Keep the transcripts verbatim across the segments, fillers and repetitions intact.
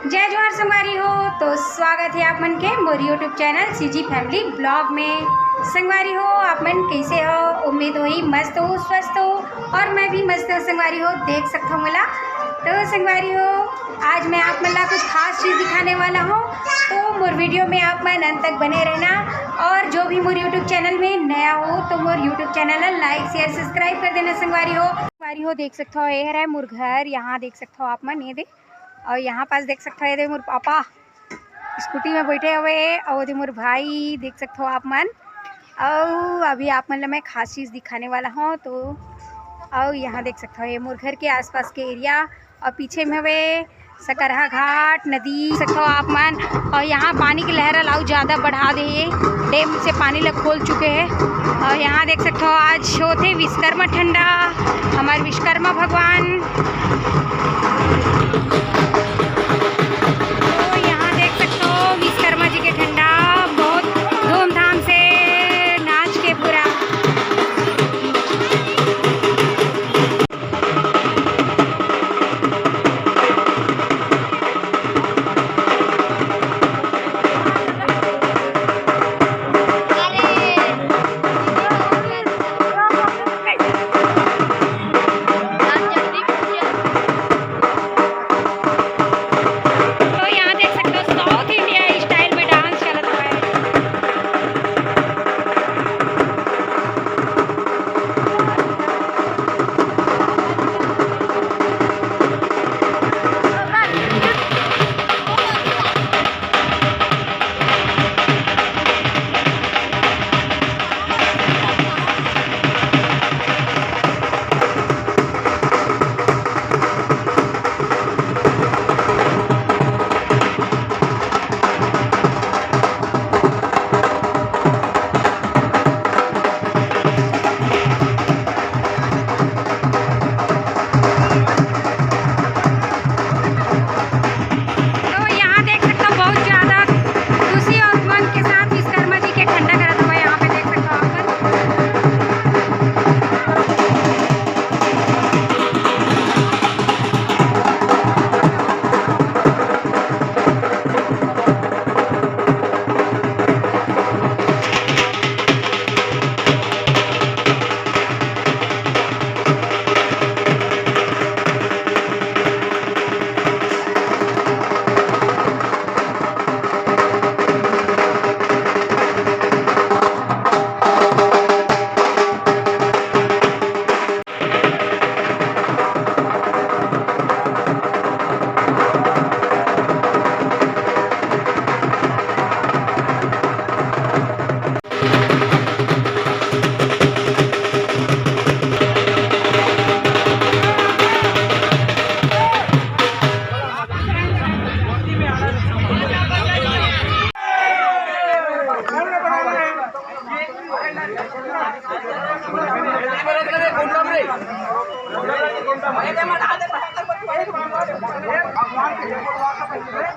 जय जोहार संगवारी हो। तो स्वागत हे आप मन के मोर YouTube channel CG Family Vlog में। संगवारी हो, आप मन कैसे हो? उम्मीद होही मस्त हो, स्वस्थ हो, और मैं भी मस्त हूँ संगवारी हो। देख सकत हो मोला। तो संगवारी हो, आज मैं आप मन ला कुछ खास चीज दिखाने वाला हूँ, तो मोर वीडियो में आप मन अंत तक बने रहना। और जो भी मोर YouTube चैनल में नया हो, तो मोर YouTube चैनल ला like, share, subscribe कर देना संगवारी हो। संगवारी हो, देख सकत हो, ये हरे मोर घर। यहाँ देख सकत हो आप मन, ये दे, और यहाँ पास देख सकत हो, ये दे मोर पापा स्कूटी में बैठे हुए हे, और ये दे मोर भाई, देख सकत हो आप मन। और अभी आप मन ला मैं खास चीज दिखाने वाला हूँ। तो और यहाँ देख सकत हो, ये मोर घर के आसपास के एरिया, और पीछे में हवे सकरहा घाट नदी, देख सकत हो आप मन। और यहाँ पानी के लहर अउ ज्यादा बढ़ा दे हे, डैम से पानी ला खोल चुके हे। और यहाँ देख सकत हो, आज होथे विश्वकर्मा ठंडा, हमार विश्वकर्मा भगवान। तो यहाँ देख सकत हो विश्वकर्मा जी के ठंडा, बहुत धूमधाम से नाच के पूरा। तो यहाँ देख सकते हो, साउथ इंडिया स्टाइल में डांस चलत हवय। तो यहाँ देख सकते हो, बहुत ज्यादा खुशी और उमंग के साथ विश्वकर्मा जी के ठंडा करत हुआ यहाँ पे देख सकते हो आप।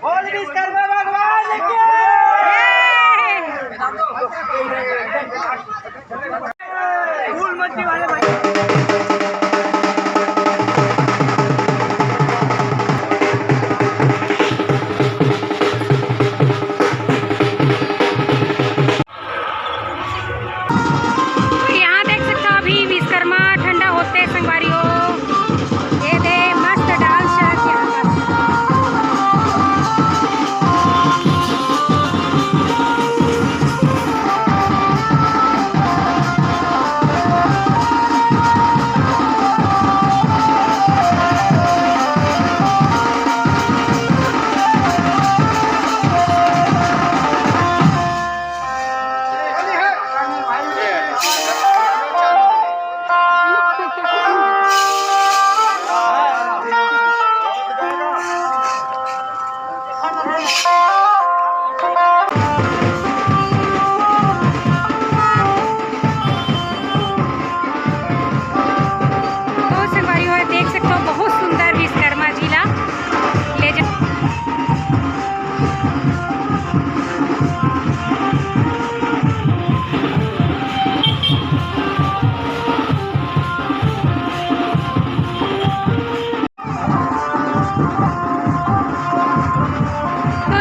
बोल विश्वकर्मा भगवान की। फूल मत दे वाले भाई। तो यहाँ देख सकते हो, अभी विश्वकर्मा ठंडा होते संगवारी हो। ये दे मस्त डांस चलत यहाँ पर।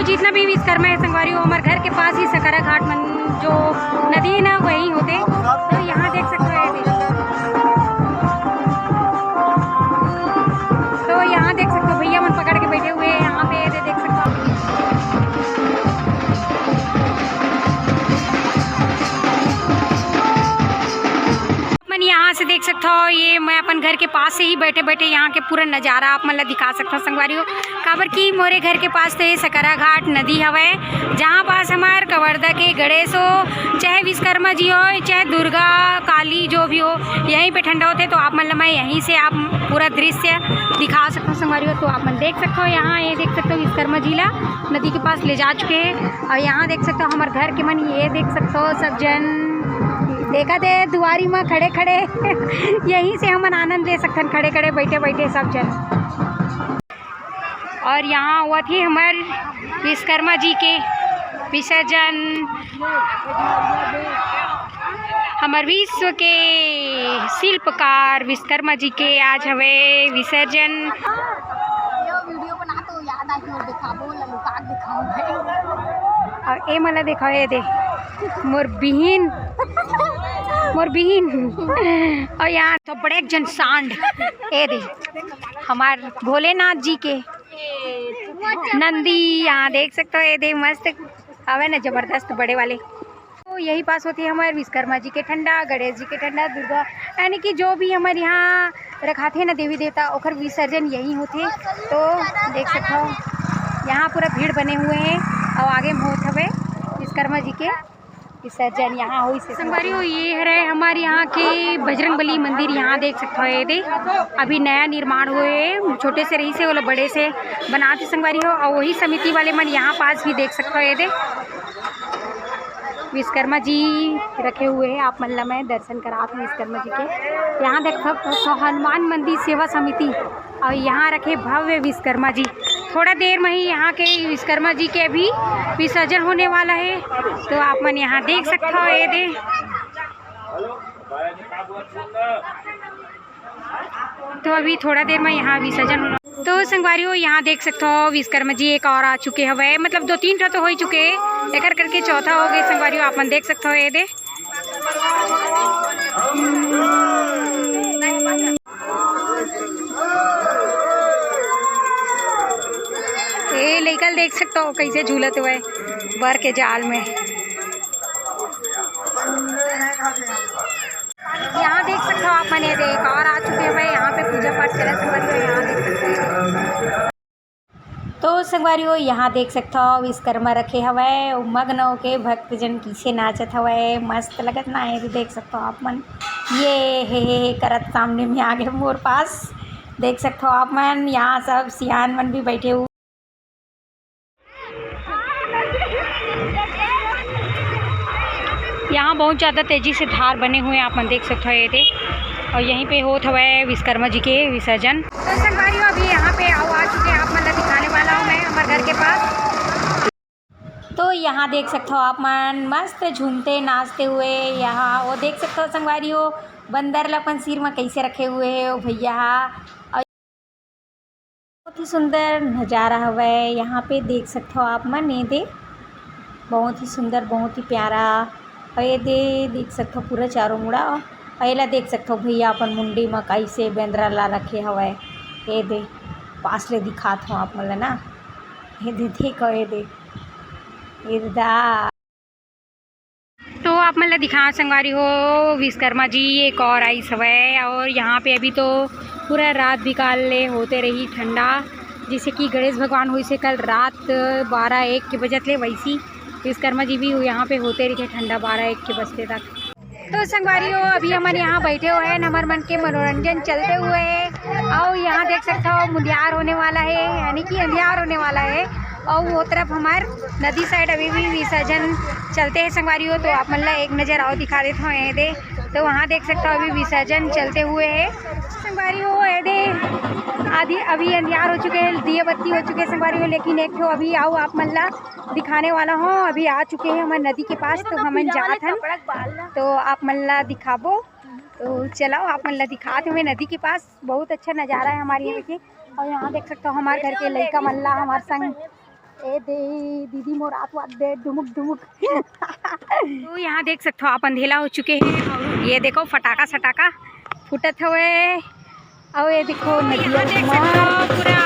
जितना भी विश्वकर्मा है संगवारी, वो हमारे घर के पास ही सकरा घाट मन जो नदी है ना, वही होते। तो यहाँ देख सकते हो, ये देख, तो यहाँ देख सकते हो, भैया मन पकड़ के बैठे हुए हैं यहाँ पे, ये देख सकते हो। मन यहाँ से देख सकते हो, ये मैं अपन घर के पास से ही बैठे बैठे यहाँ के पूरा नज़ारा आप मन ला दिखा सकता हूँ संगवारी हो। काबर कि मोरे घर के पास तो ये सकरा घाट नदी हवय, जहाँ पास हमार कवर्धा के गणेश हो, चाहे विश्वकर्मा जी हो, चाहे दुर्गा काली जो भी हो, यहीं पे ठंडा होते। तो आप मन ला मैं यहीं से आप पूरा दृश्य दिखा सकता हूँ संगवारी हो। तो आप मन देख सकते हो, यहाँ ये देख सकते हो विश्वकर्मा जी ला नदी के पास ले जा चुके हैं। और यहाँ देख सकते हो हमारे घर के मन, ये देख सकते हो सब जन, देखा दे दुआरी में खड़े खड़े यहीं से हमन आनंद ले सकथन, खड़े खड़े बैठे बैठे सब जन। और यहाँ हुआ थी हमार विश्वकर्मा जी के विसर्जन, हमार विश्व के शिल्पकार विश्वकर्मा जी के आज हवे विसर्जन। ये वीडियो बना तो याद आ गई, और दिखाबो, ललुका के दिखाऊं भाई। और ए मला दिखाओ, ये दे मोर बिहिन, मोर बिहिन। और यहाँ तो बड़े जन सांड, ए दे हमार भोलेनाथ जी के नंदी, यहाँ देख सकते हो, ये दे मस्त हवे ना, जबरदस्त बड़े वाले। तो यही पास होती है हमारे विश्वकर्मा जी के ठंडा, गणेश जी के ठंडा, दुर्गा, यानी कि जो भी हमारे यहाँ रखाथे ना देवी देवता, ओकर विसर्जन यही होथे। तो देख सकते हो यहाँ पूरा भीड़ बने हुए हैं और आगे में होत हवे विश्वकर्मा जी के विसर्जन यहाँ होई से। संगवारी हो, ये हरे हमारे यहाँ के बजरंग बली मंदिर, यहाँ देख सकते हो, ये दे अभी नया निर्माण हुए है, छोटे से रही से ओला बड़े से बनाते संगवारी हो। और वही समिति वाले मन यहाँ पास भी देख सकते हो, ये दे विश्वकर्मा जी रखे हुए हैं। आप मन ला मैं दर्शन करात हूँ विश्वकर्मा जी के। यहाँ देख सकते हो हनुमान मंदिर सेवा समिति, और यहाँ रखे भव्य विश्वकर्मा जी। थोड़ा देर में ही यहाँ के विश्वकर्मा जी के भी विसर्जन होने वाला है, तो आप मन यहाँ देख सकते हो, ये दे। तो अभी थोड़ा देर में यहाँ विसर्जन होना। तो संगवारी हो, यहाँ देख सकते हो विश्वकर्मा जी एक और आ चुके हवे, मतलब दो तीन ठो तो हो ही चुके हैं, एकर करके चौथा हो गए संगवारी हो, आप मन देख सकते हो, ये दे। ए लइका ल देख सकते हो कैसे झूलत हुए बर के जाल में। यहाँ देख सकते हो आप मन, ये दे एक और आ चुके हैं भाई, यहाँ पे पूजा पाठ करे संगवारी हो, यहाँ देख सकते हो। तो संगवारी हो, यहाँ देख सकते हो विश्वकर्मा रखे हवय, मग्न होके भक्तजन कइसे नाचत हवय, मस्त लगत ना है। देख सकते हो आप मन, ये हे, हे, हे करत सामने में आगे मोर पास। देख सकते हो आप मन, यहाँ सब सियान मन भी बैठे हुए। यहाँ बहुत ज़्यादा तेजी से धार बने हुए हैं, आप मन देख सकते हो ये दे। और यहीं पे होत हवय विश्वकर्मा जी के विसर्जन। तो संगवारी हो, अभी यहाँ पे आओ आ चुके हैं, आप मन ला दिखाने वाला हूँ मैं हमारे घर के पास। तो यहाँ देख सकते हो आप मन मस्त झूमते नाचते हुए, यहाँ वो देख सकते हो संगवारी हो बंदर ला अपन सिर में कैसे रखे हुए है वो भैया हा। बहुत ही सुंदर नज़ारा हवय। यहाँ पे देख सकथव आप मन, ये दे बहुत ही सुंदर, बहुत ही प्यारा। और ये दे देख सकथव पूरा चारों मुड़ा। और एला देख सकथव भैया अपन मुंडी म कइसे बेंदरा ला रखे हवय। ये दे पास ले दिखात हव आप मन ला ना। ये दे देखो, ये दे, ये दे दा। तो आप मन ला दिखा संगवारी हो, विश्वकर्मा जी एक और आइस हवय और यहाँ पे अभी तो पूरा रात बिकाल ले होते रही ठंडा। जैसे कि गणेश भगवान होइस हे कल रात बारह एक के बजत ले, वैसी विश्वकर्मा जी भी यहाँ पे होते रहिथे ठंडा बारह एक के बजते तक। तो संगवारी हो, अभी हमन यहाँ बैठे हुए हैं, हमर मन के मनोरंजन चलते हुए है। और यहाँ देख सकता हो, मुंदियार होने वाला है, यानी कि अंधियार होने वाला है। और वो तरफ हमार नदी साइड अभी भी विसर्जन चलते हैं संगवारी हो। तो आप मन ला एक नज़र और दिखा देता हूँ, ये दे। तो वहाँ देख सकता हो, अभी विसर्जन चलते हुए है संगवारी हो। ये दे, आधी अभी अंधियार हो चुके हैं, दिए बत्ती हो चुके हैं संगवारी हो, लेकिन एक ठो अभी आओ आप मन ला दिखाने वाला हूँ। अभी आ चुके हैं हमारे नदी के पास, तो हमन जात हन। तो आप मन ला दिखाबो। तो चलाओ, आप मन ला दिखात हमें नदी के पास। बहुत अच्छा नज़ारा है हमारे यहाँ के। और यहाँ देख सकते हो हमारे घर के लइका मन ला हमारे संग ए दे दीदी मोर आत वात दे डुमुक डुमुक। तो यहाँ देख सकथो आप, अंधेला हो चुके हे अउ ये देखो फटाका सटाका फूटत हवे। अउ ये देखो नदिया देख सकथो पूरा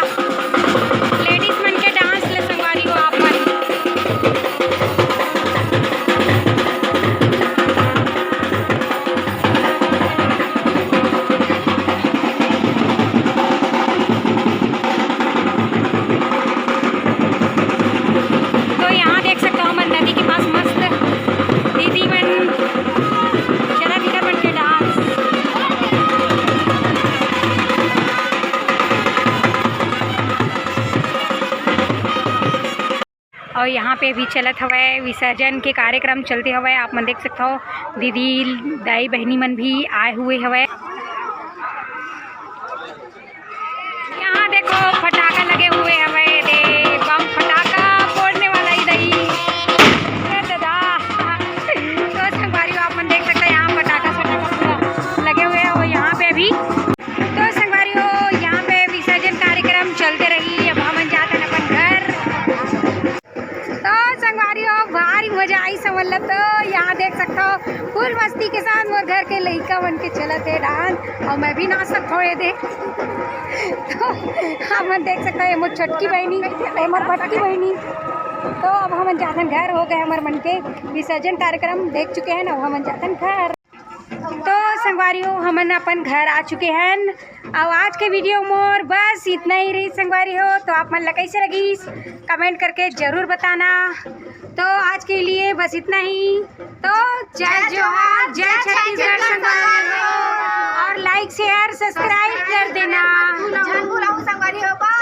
लेडीज मन के डांस ले संगवारी हो आप मन। तो यहाँ देख सकथो हमन नदी के पास मस्त दीदी मन चला दिखा मन के डांस। अउ यहाँ पे अभी चलत हवय, विसर्जन के कार्यक्रम चलते हवय। आप मन देख सकथो दीदी दाई बहिनी मन भी आए हुए हवय। यहाँ देखो फटाका लगे हुए हवय, दे बम फटाका फोड़ने वाला ही दई। ए दादा, तो संगवारी हो आप मन देख सकते हैं यहाँ फटाका सटाका पूरा लगे हुए हैं। और यहाँ पे अभी तो संगवारी हो यहाँ पे विसर्जन कार्यक्रम चलते रही। अब हमन जात हन अपन घर। तो संगवारी हो भारी मजा आई समझ लो। तो यहाँ देख सकथो फुल मस्ती के साथ मोर घर के लइका मन के चलत हे डांस अउ मैं भी नाच सकथो ये दे। तो हमन देख सकथो ये मोर छोटकी बहिनी, ये मोर बड़की बहिनी। तो अब हमन जाथन घर, हो गए हमर मन के विसर्जन कार्यक्रम देख चुके हैं, अब हमन जाथन घर। तो संगवारी हो हमन अपन घर आ चुके हैं। अब आज के वीडियो मोर बस इतना ही रही संगवारी हो। तो आप मन ला कैसे लगी कमेंट करके जरूर बताना। तो आज के लिए बस इतना ही। तो जय जोहार, जय छत्तीसगढ़ संगवारी हो, और लाइक शेयर सब्सक्राइब कर देना। झन भुलाहू संगवारी हो, बाय।